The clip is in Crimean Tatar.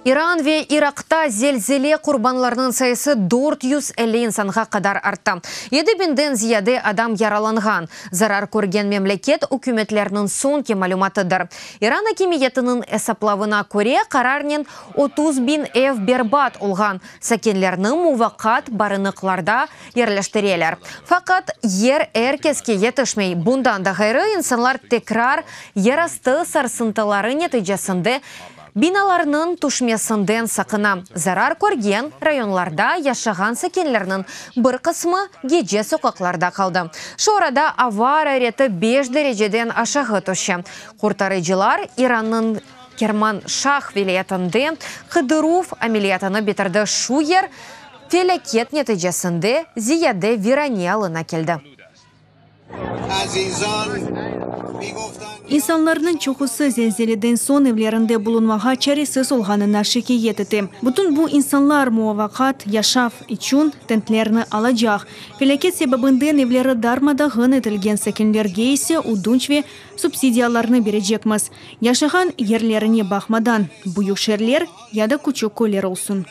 İran ve Iraqta zelzele qurbanlarınıñ sayısı 450 insanğa qadar arttı. 7000-den ziyade adam yaralanğan. Zarar körgen memleket ükümetleriniñ soñki malümatıdır. İran akimiyetiniñ esaplavına köre, qararnen 30 biñ ev berbat olğan, sakinlerni muvaqqat barınaqlarda yerleştireler. Faqat yer er keske yetişmey. Bundan da ğayrı, insanlar tekrar yerastı sarsıntıları neticesinde binalarnıñ tüşmesinden saqına. Zarar körgen rayonlarda yaşağan sakinlerniñ bir qısmı gece soqaqlarda qaldı. Şu arada ava arareti 5 dereceden aşağı tüşe. Qurtarıcılar İrannıñ Kermanşah vilâyetinde qıdıruv ameliyatını bitirdi. Şu yer felâket neticesinde ziyade virane alına keldi. İnsanlarnıñ çoqusı zelzeleden soñ evlerinde bulunmağa çaresiz olğanına şikâyet ete. Bütün bu insanlar muvaqqat yaşav içün tentlerni alacaq. Felâket sebebinden evleri darma-dağın etilgen sakinlerge ise ödünç ve subsidiyalarnı berecekmiz. Yaşağan yerlerine baqmadan, büyük şeerler ya da küçük köyler olsun.